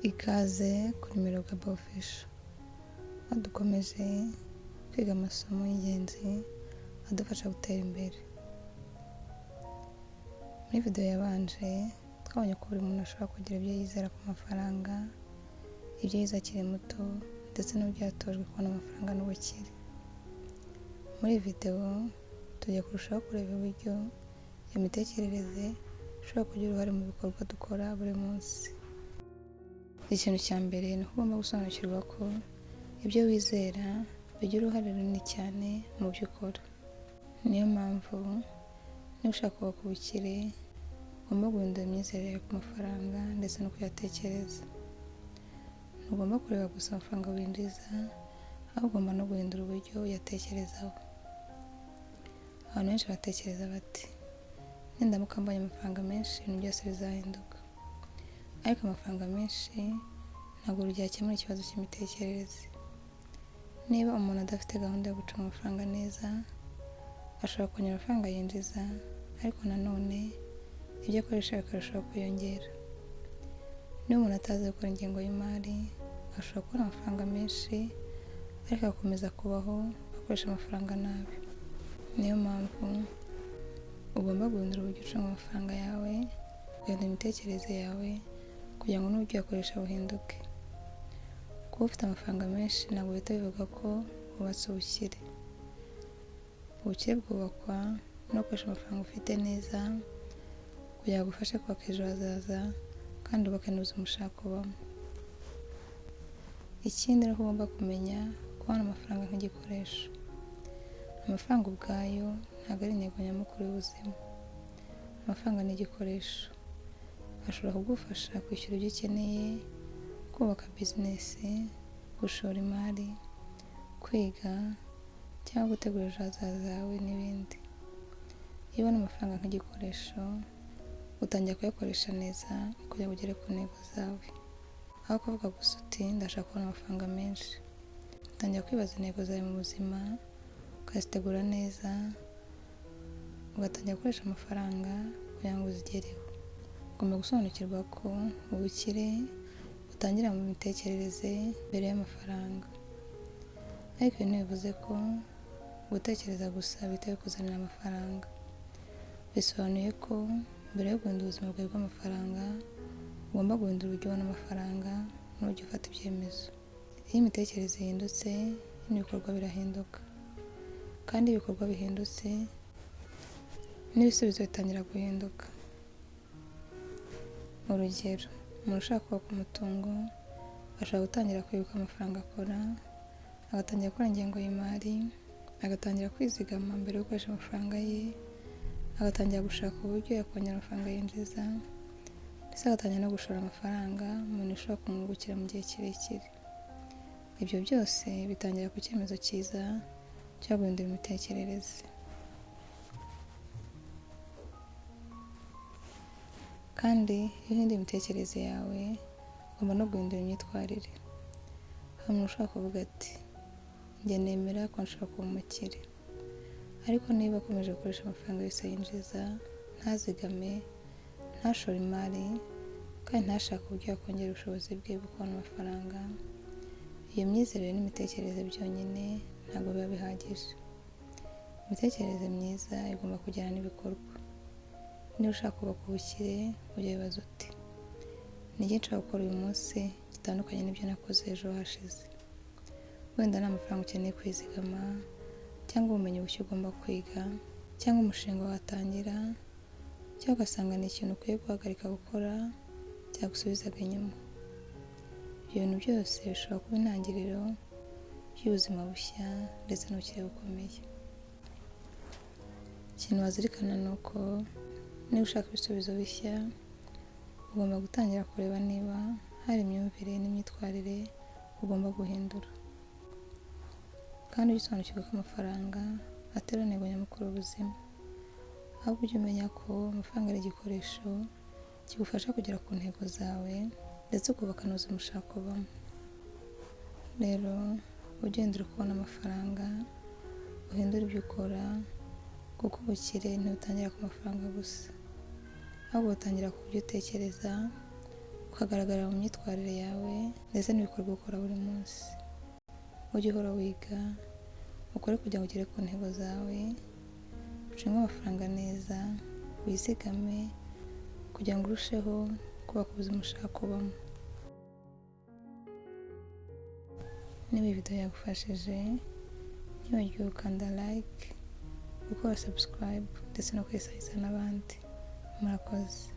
Ikaze kuri Mirogabo Official, aho dukomeje kwiga amasomo y'ingenzi adufasha gutera imbere. Muri video yabanje twabonye ko buri muntu ashobora kugira ibyo yizera ku mafaranga, ibyo yize akiri muto ndetse n'uburyo yatojwe kubona amafaranga n'ubukire. Muri iyi video tugiye kurushaho kureba uburyo iyo mitekerereze ishobora kugira uruhare mu bikorwa dukora buri munsi. Ikintu cya mbere ni uko ugomba gusobanukirwa ko ibyo wizera bigira uruhare runini cyane mu byo ukora. Niyo mpamvu niba ushaka kubaka ubukire ugomba guhindura imyizerere yawe ku mafaranga ndetse no kuyatekereza. Ntugomba kureba gusa amafaranga winjiza, ahubwo ugomba no guhindura uburyo uyatekerezaho. Abantu benshi batekereza bati nindamuka mbonye amafaranga menshi ibintu byose bizahinduka. Ariko amafaranga menshi ntabwo byakemura ikibazo cy'imitekerereze. Niba umuntu adafite gahunda yo gucunga amafaranga neza, ashobora kongera amafaranga yinjiza, ariko nanone ibyo akoresha bikarushaho kwiyongera. Niba umuntu atazi gukora ingengo y'imari, ashobora kubona amafaranga menshi ariko agakomeza kubaho akoresha amafaranga nabi. Niyo mpamvu ugomba guhindura uburyo ucunga amafaranga yawe, ugahindura imitekerereze yawe kugira ngo n'uburyo uyakoresha buhinduke. Kuba ufite amafaranga menshi ntabwo bihita bivuga ko wubatse ubukire. Ubukire bwubakwa no gukoresha amafaranga ufite neza kugira ngo agufashe kubaka ejo hazaza kandi wubake n'ubuzima ushaka kubamo. Ikindi ni uko ugomba kumenya kubona amafaranga nk'igikoresho. Amafaranga ubwayo ntabwo ari intego nyamukuru y'ubuzima. Amafaranga ni igikoresho. Ashobora kugufasha kwishyura ibyo ukeneye, kubaka bizinesi, gushora imari, kwiga cyangwa gutegura ejo hazaza hawe n'ibindi. Iyo ubona amafaranga nk'igikoresho, utangira kuyakoresha neza kugira ngo ugere ku ntego zawe. Aho kuvuga gusa uti ndashaka kubona amafaranga menshi, utangira kwibaza intego zawe mu buzima, ukazitegura neza, ugatangira gukoresha amafaranga kugira ngo uzigereho. Ugomba gusobanukirwa ko ubukire butangira mu mitekerereze mbere y'amafaranga. Ariko ibi ntibivuze ko gutekereza gusa bihita bikuzanira amafaranga. Bisobanuye ko mbere yo guhindura ubuzima bwawe bw'amafaranga, ugomba guhindura uburyo ubona amafaranga n'uburyo ufata ibyemezo. Iyo imitekerereze ihindutse n'ibikorwa birahinduka. Kandi iyo ibikorwa bihindutse n'ibisubizo bitangira guhinduka. Urugero, umuntu ushaka kubaka umutungo ashobora gutangira kwibuka amafaranga akora, agatangira gukora ingengo y'imari, agatangira kwizigama mbere yo gukoresha amafaranga ye, agatangira gushaka uburyo yakongera amafaranga yinjiza, ndetse agatangira no gushora amafaranga mu bintu bishobora kumwungukira mu gihe kirekire. Ibyo byose bitangira ku cyemezo cyiza cyo guhindura imitekerereze. Kandi iyo uhinduye imitekerereze yawe, ugomba no guhindura imyitwarire. Hari umuntu ushobora kuvuga ati njye nemera ko nshobora kuba umukire, ariko niba akomeje gukoresha amafaranga yose yinjiza, ntazigame, ntashore imari, kandi ntashake uburyo yakongera ubushobozi bwe bwo kubona amafaranga, iyo myizerere n'imitekerereze byonyine ntabwo biba bihagije. Imitekerereze myiza igomba kujyana n'ibikorwa. Niba ushaka kubaka ubukire, ujye wibaza uti ni iki nshobora gukora uyu munsi gitandukanye n'ibyo nakoze ejo hashize? Wenda ni amafaranga ukeneye kwizigama, cyangwa ubumenyi bushya ugomba kwiga, cyangwa umushinga watangira, cyangwa ugasanga ni ikintu ukwiye guhagarika gukora cyagusubizaga inyuma. Ibyo bintu byose bishobora kuba intangiriro y'ubuzima bushya ndetse n'ubukire bukomeye. Ikintu wazirikana ni uko niba ushaka ibisubizo bishya, ugomba gutangira kureba niba hari imyumvire n'imyitwarire ugomba guhindura. Kandi ujye usobanukirwa ko amafaranga atari intego nyamukuru y'ubuzima, ahubwo ujye umenya ko amafaranga ari igikoresho kigufasha kugera ku ntego zawe ndetse ukubaka n'ubuzima ushaka kubamo. Rero ujye uhindura uko ubona amafaranga, uhindure ibyo ukora, kuko ubukire ntibutangira ku mafaranga gusa, ahubwo butangira ku buryo utekereza, Ukagaragarira mu myitwarire yawe ndetse n'ibikorwa ukora buri munsi. Ujye uhora wiga, ukore kugira ngo ugere ku ntego zawe, ucunge amafaranga neza, wizigame kugira ngo urusheho kubaka ubuzima ushaka kubamo. Niba iyi video yagufashije, ntiwibagirwe gukanda like, gukora subscribe ndetse no kuyisangiza n'abandi. Murakoze.